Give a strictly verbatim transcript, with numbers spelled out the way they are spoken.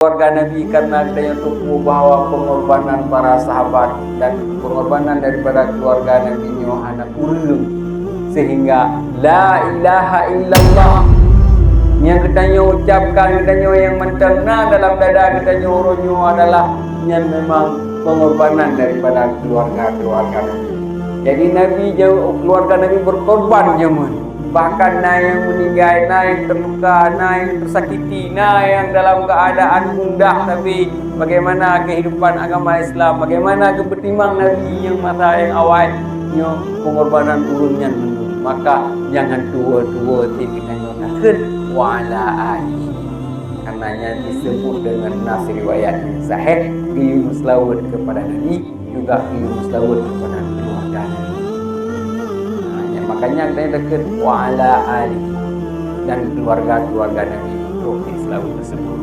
keluarga Nabi, karena geutanyoe teupeue bahwa pengorbanan para sahabat dan pengorbanan daripada keluarga Nabi nyoe hana kureueng, sehingga la ilaha illallah nyang geutanyoe ucapkan, geutanyoe nyang mantong na dalam dada geutanyoe uroe nyoe adalah nyan memang pengorbanan daripada keluarga-keluarga Nabi. Jadi Nabi jauh, keluarga Nabi berkorban jameun. Bahkan na nyang meuninggai, na nyang terluka, na nyang tersakiti, na nyang dalam keadaan gundah, tapi bagaimana kehidupan agama Islam, bagaimana keupeutimang Nabi nyang masa nyang awai nyoe pengorbanan ureuëng nyan mandum. Maka jangan tuwo-tuwo cit geutanyoe takheun wa ala alihi. Karena nyan disebut dengan nas riwayat yang sahih, geuyue meuseulaweuet kepada Nabi, juga geuyue meuseulaweuet kepada keluarga Nabi. Nah, nyan makanya kita takheun wa ala alihi dan keluarga-keluarga Nabi untuk di seulaweuet tersebut.